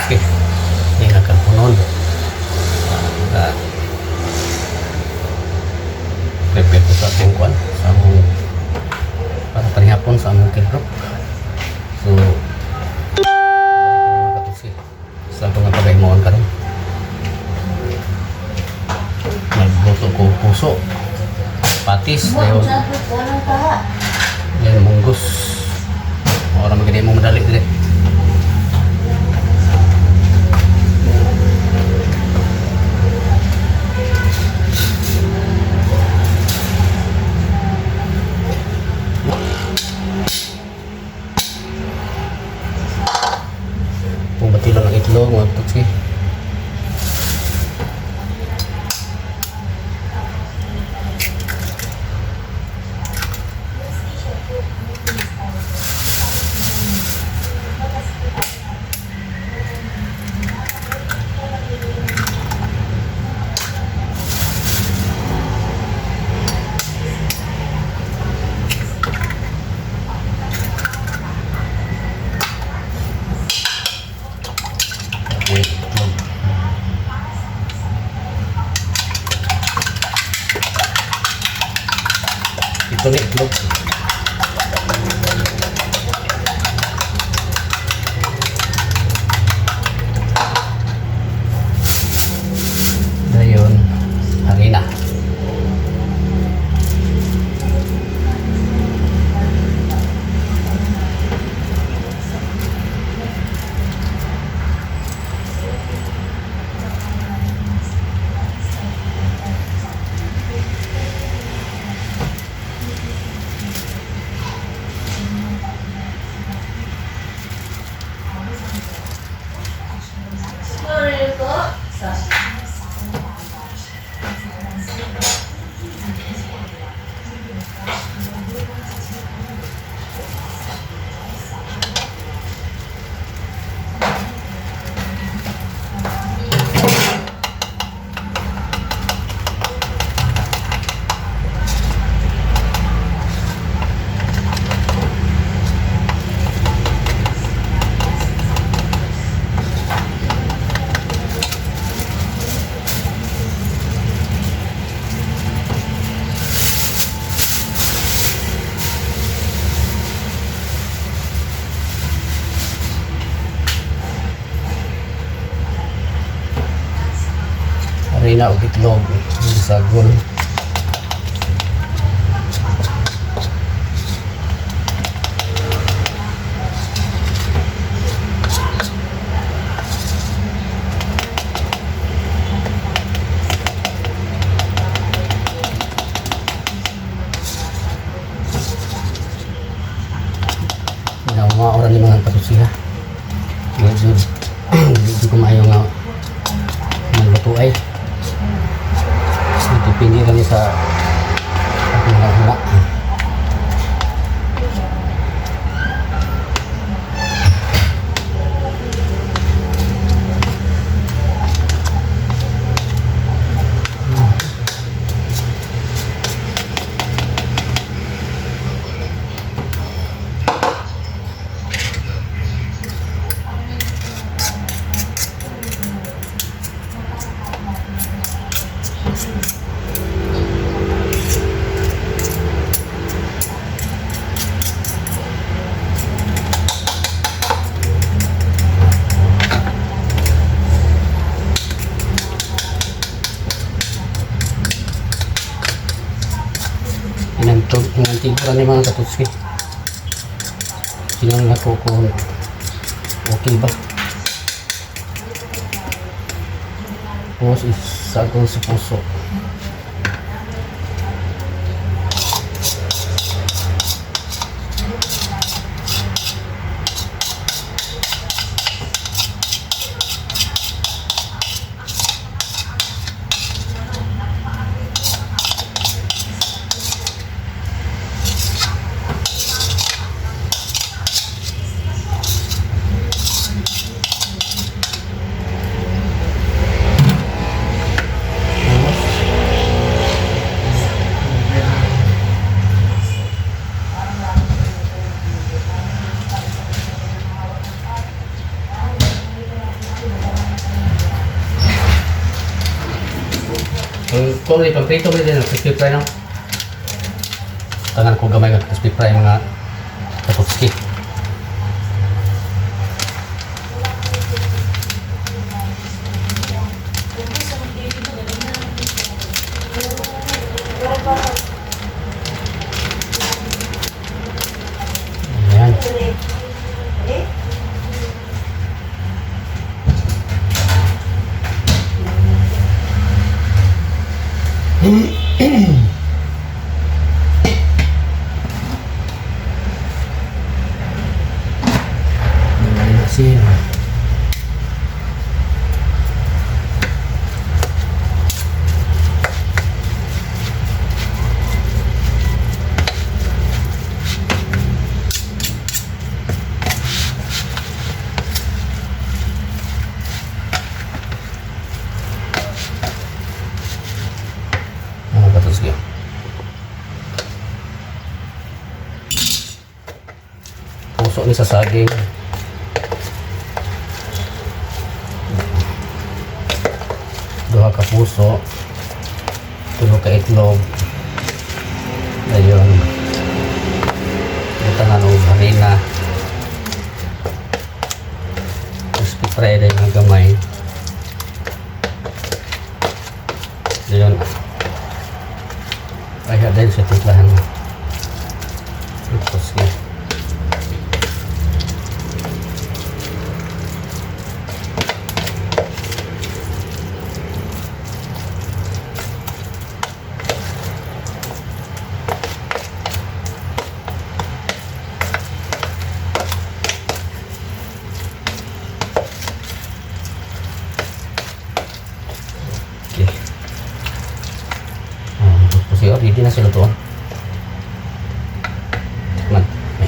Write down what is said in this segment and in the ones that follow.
Katutsi. Hindi nga kapunon. Prepare ko sa atong kuan, sa among para panihapon sa among kidrop. So, balik ko mga katutsi sa akong nga pagahimuon karon. Nagluto ko og puso, patis, dayon yan munggos. Ora magani mo madali dire. Kung batilo ng itlog, mga tutsi. Wait, itlog. Ito na itlog. Dayon, harina. Harina og itlog. Sagol. Nga mga oras ni mga katutsi ha. Medyo medyo ko maayo nga magluto ay. Depende kami sa akong mga huna. Inantig ni mga katutsi. Tingnan na ko kung okay ba. Tapos isagol sa puso. Tapos, Kung ni pamprito mo din ang crispy fry, no? Tangan ko gamay nga crispy fry, mga katutski. Ayan. Ayan asin. Mga katutski. Puso ni sa saging. Duha ka puso. Tulo ka itlog. Ayun. Butangan og harina. Crispy fry din ang gamay. Ayun. Ay, dahil sa timplahan mo. Tapos niya. Okay. Tapos yun, ready na sila to. Tikman. Ay.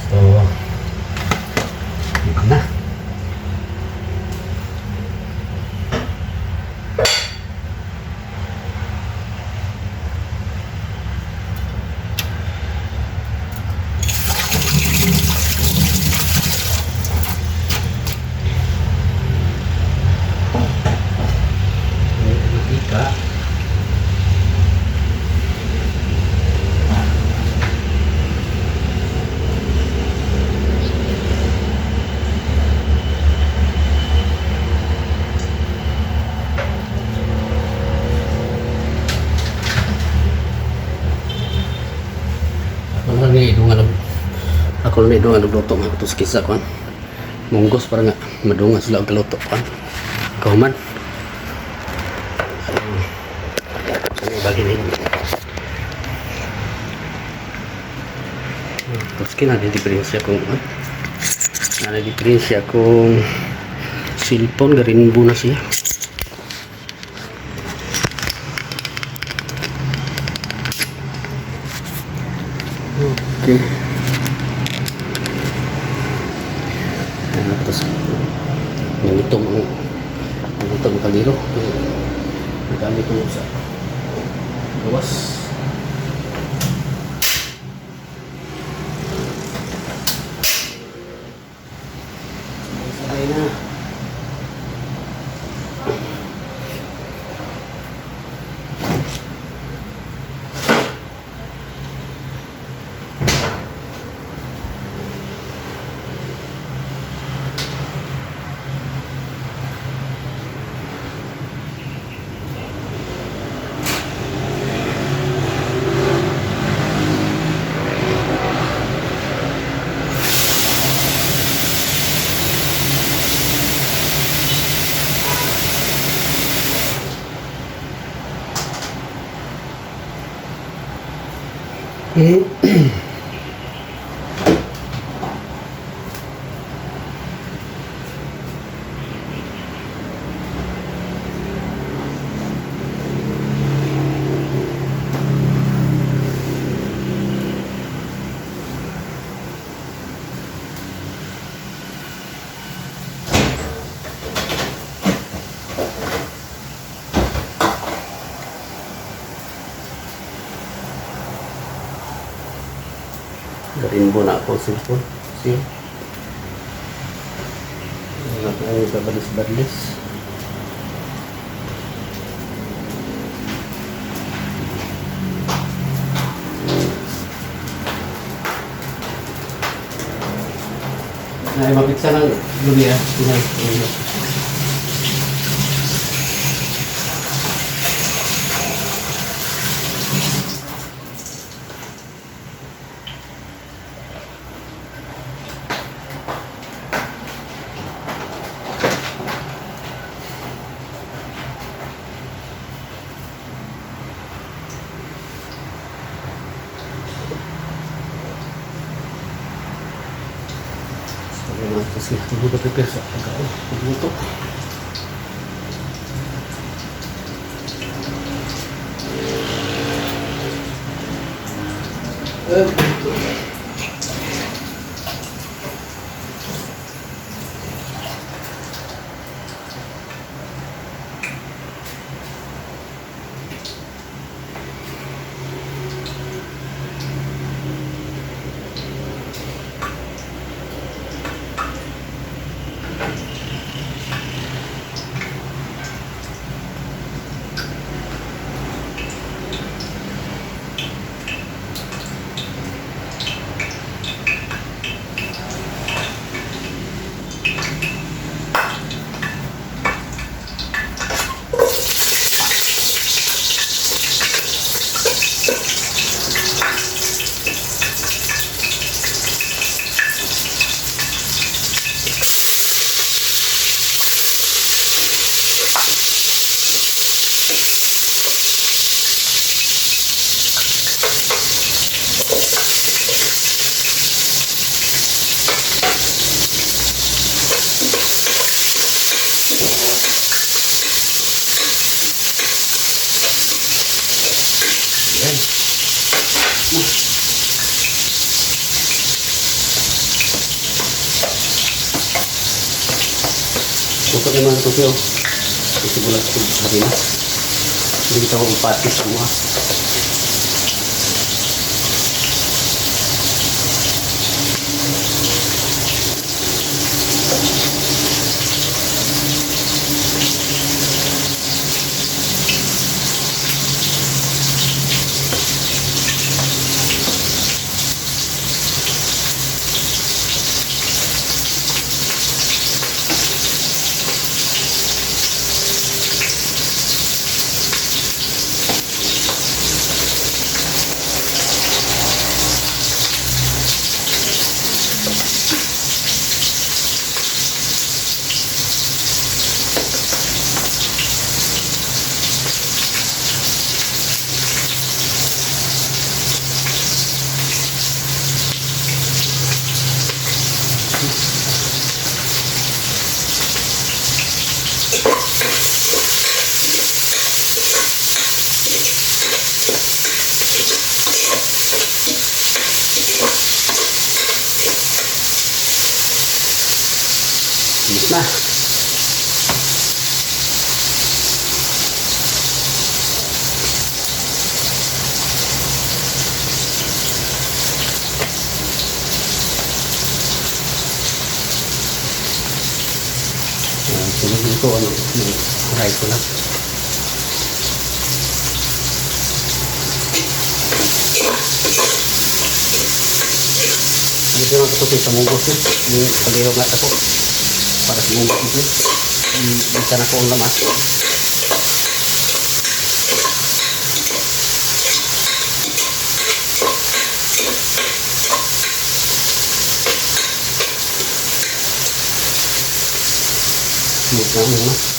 So, yun na. Mantika. Ako na lang ni idungan og ako lang ni idungan og luto, mga katuskisa kuan. Munggos para nga madungan sila og kaluto kuan. Kahuman. Ano ibagi ni? Tuski na din diferensya kung kuan. Na diferensya kung cellphone garinbo na siya. Okay. Ayan, tapos nangitom ang kaldero. Nagamit ko sa gawas. Sabay na. Nag-rainbow na ako cellphone. See? Wala ko ang kabalis-balis. Na mapiksa ng lubi ah. Pinay. So, mga kasi hindi ko prepare sa pagkaon. Pagluto. Yan. Luto ni mga tupyo. Isibulat ko harina. Hindi kita ko patis sa mga. Init na. Ayan, sunod nito, ano, yung rice ko lang. Dito lang ito sa munggos eh. Yung palihog nga ako. Para sa munggos ito. Isa na ko ang lamas. Smooth na ano.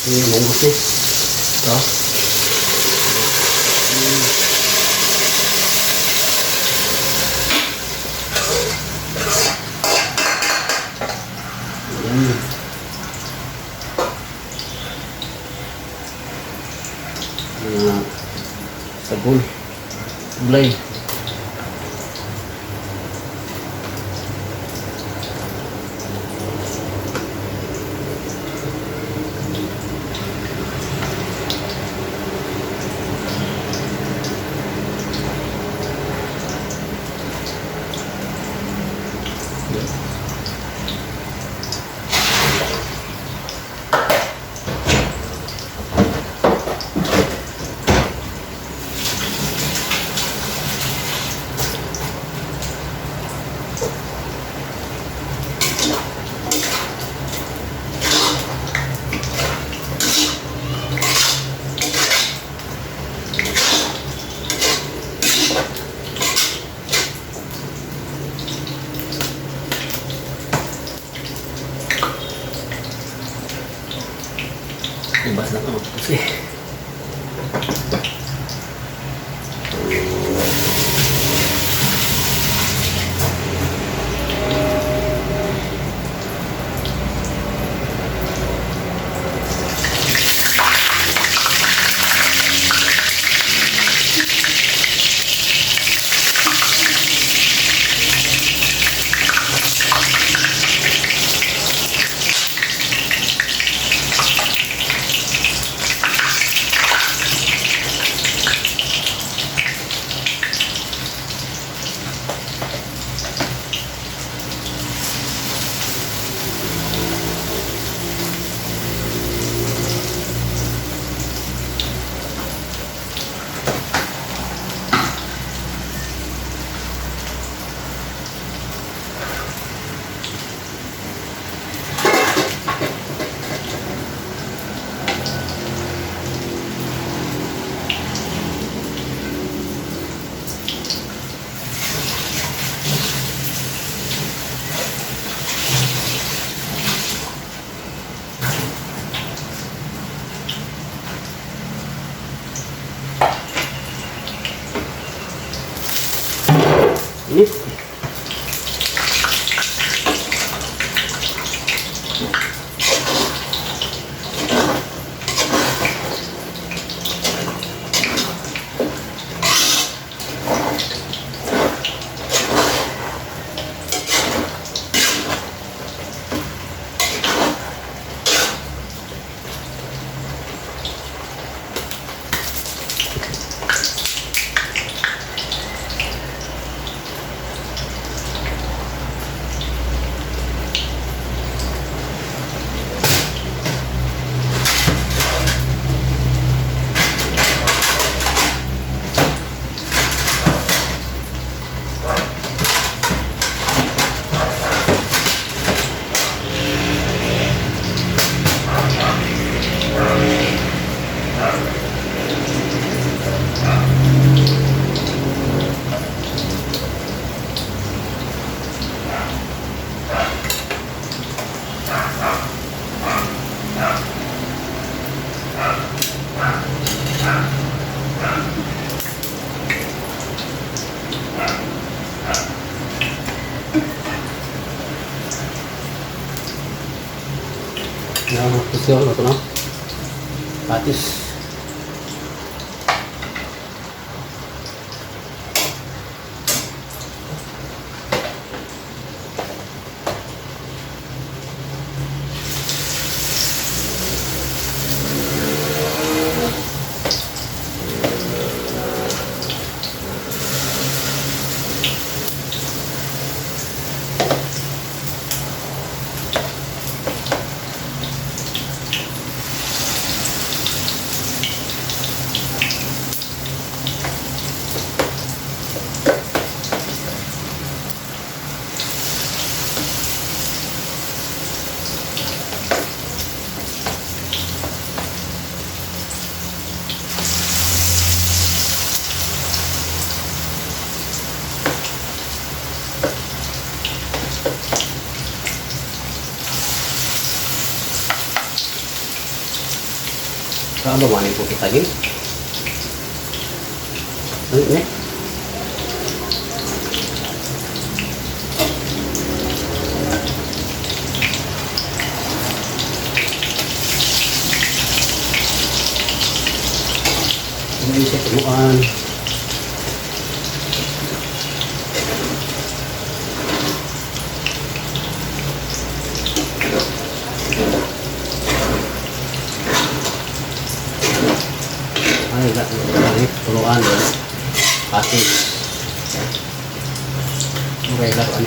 Yung munggos ni. Ito. Ayan. Mga sagol. Sablay. Ibas na ito kasi. Init. Yan, kusyo na ito na. Patis. Saan ba wala po kita gin? Ano ne? Ano yung sa tuluan? Ay, ay, tuluan. Package. Okay, laruan.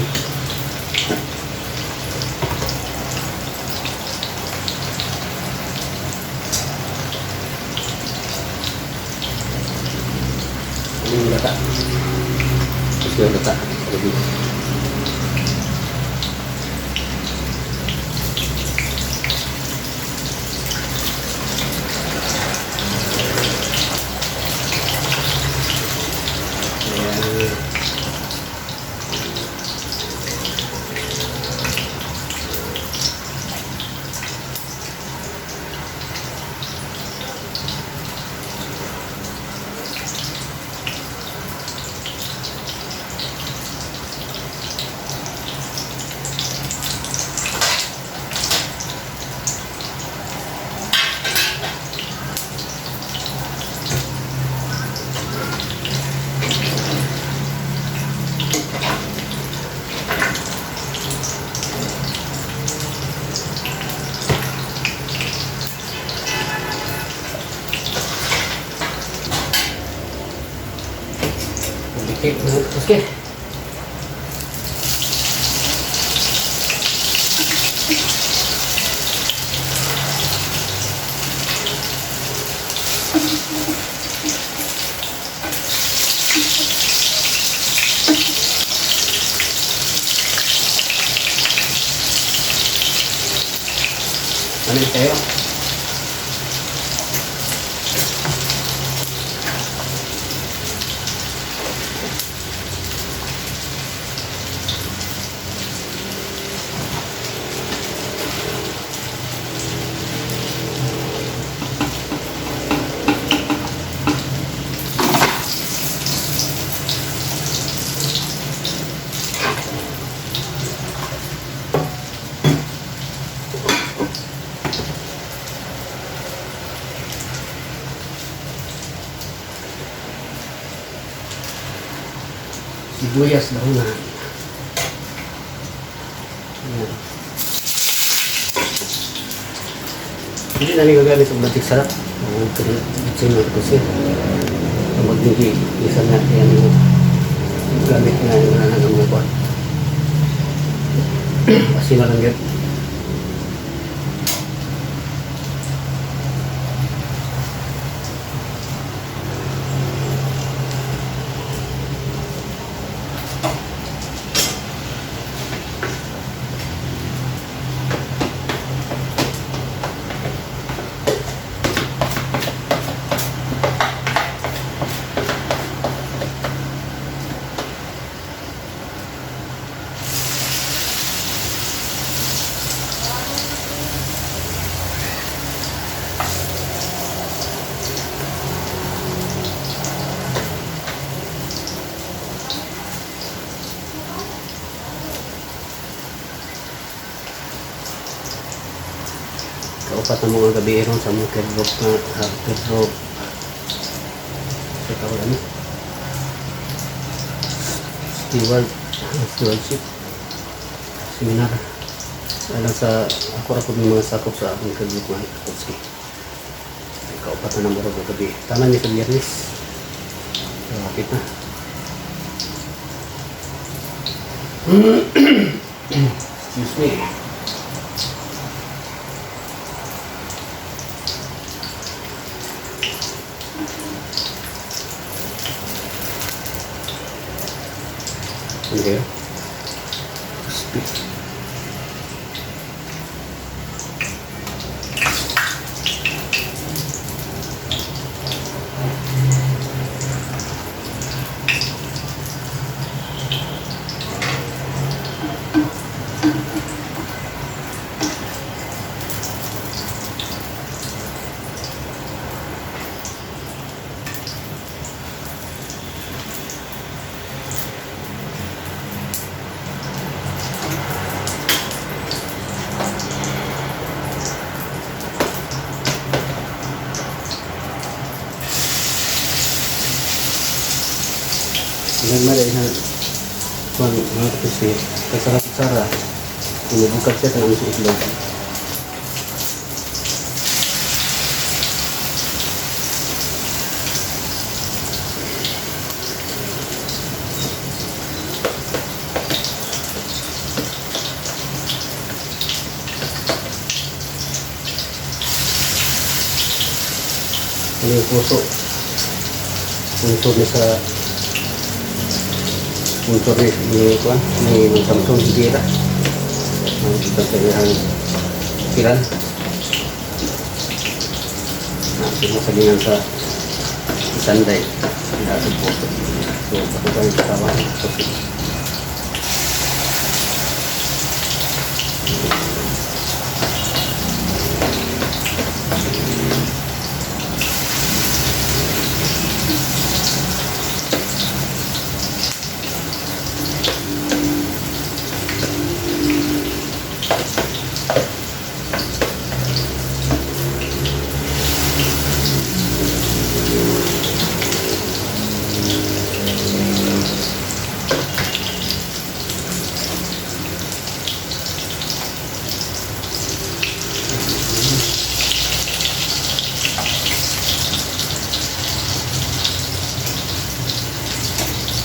Ano yung lata? Gusto yung lata. Sabi. Ayan. Dikit. Okay. Ano yun sa'yo? Sibuyas daw na. Ayan. Hindi na niya gagamit ang batik sarap. Ang kitchen na kasi. Ang magbigay, isa na yan yung gamit na yung nanang mga buwan. Asin na lang yun. Kaupat na mga gabi ron sa mga care group na care group sa tawag ano stewardship seminar alang sa ako ra pud mga sakop sa akong care group mga kaputski. Kaupat na ng mga gabi tanan ni sa Biyernes. So, hapit na. Excuse me. Ano kayo? Crispy. Nagmala isang kuan, mga kapisi, kagsara-sara, inubukag siya sa sa itlog. Ano yung puso? Puso ni sa puso ni kuan ni Samson Gira. Ang kita sa iyang kiran. Na sila sa Sunday. Sa puso. So, patuloy yung kasama. Puso.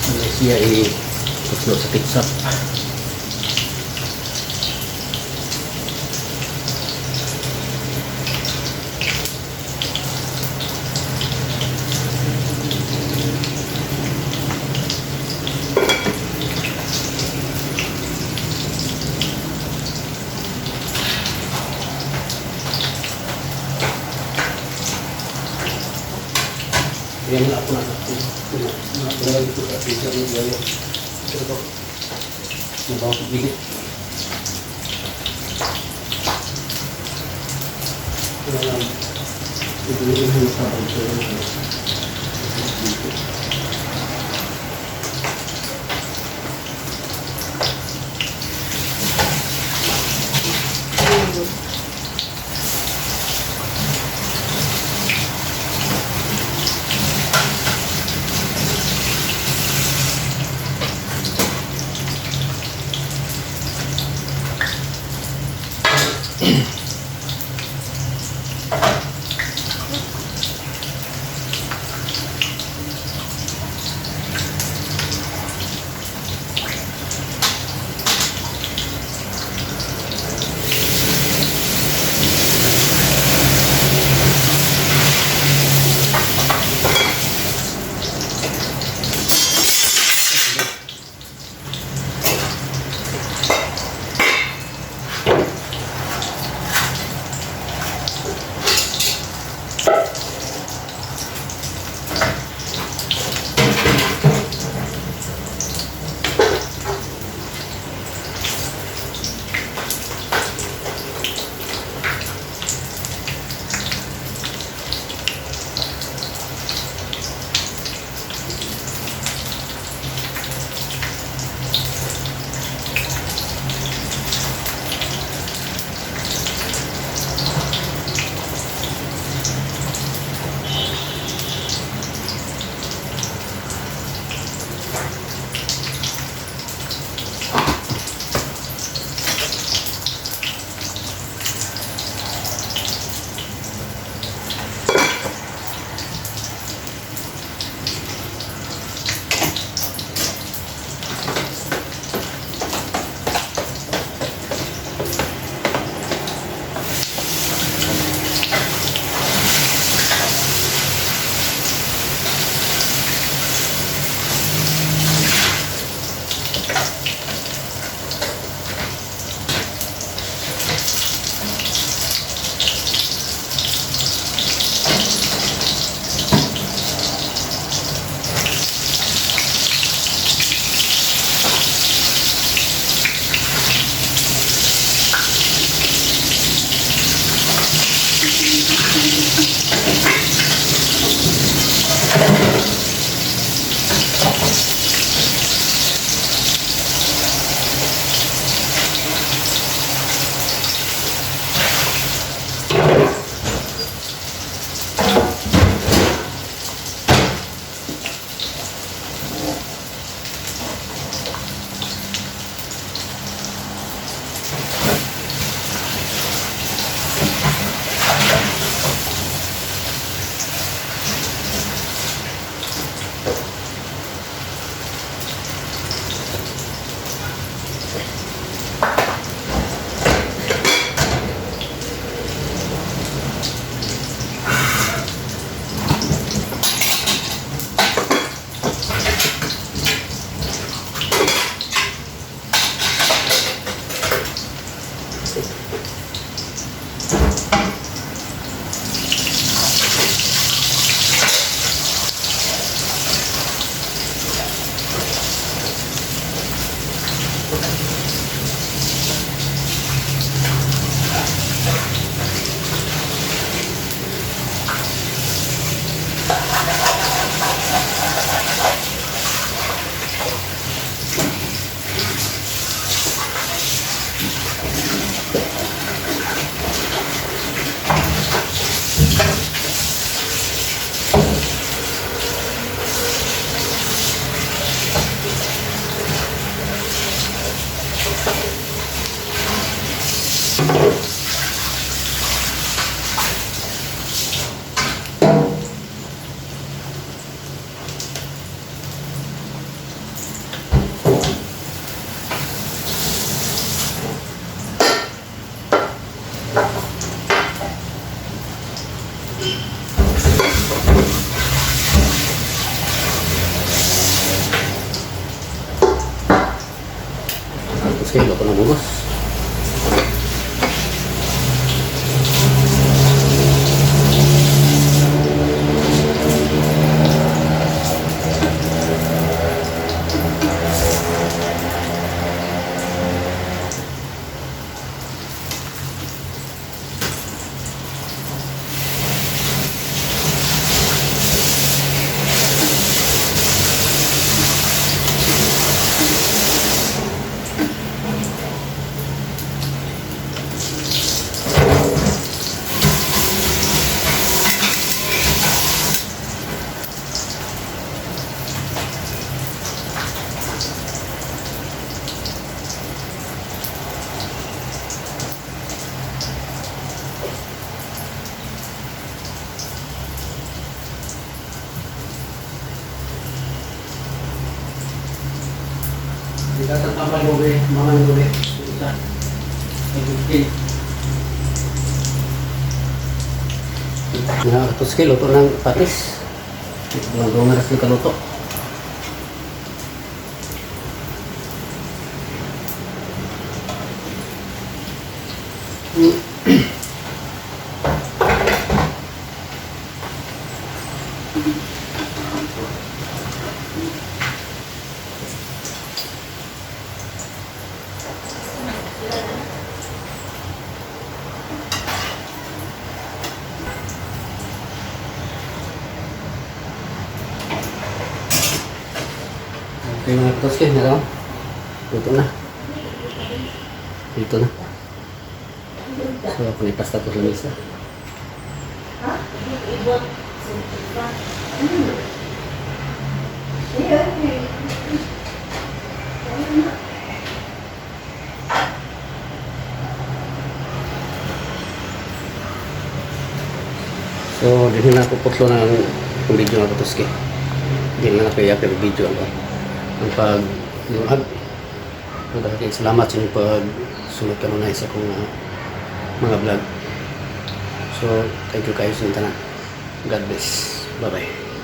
Ano siya eh, tutlo sa ketchup. Yan lang ako na na ito sa pizza ng gaya. Pero nabaw ko gilid. Kaya lang, ito yung sa pag. Katoski, luto ng mungos. Dito sa ube, mga ube. Isa. Mga katoski, luto ng patis. Dulang-dulang na sila kaluto. Okay, mga katoski, meron. Luto na. Dito na. So, ako na ipasta to sa mesa. So, din na ako putlo ng ang video, mga katoski. Hindi na ako i-upload video ang pag luag. So, dahil salamat sa inyong pagsunod kanunay sa akong mga vlog. So, thank you kayo sa tanan. God bless. Bye-bye.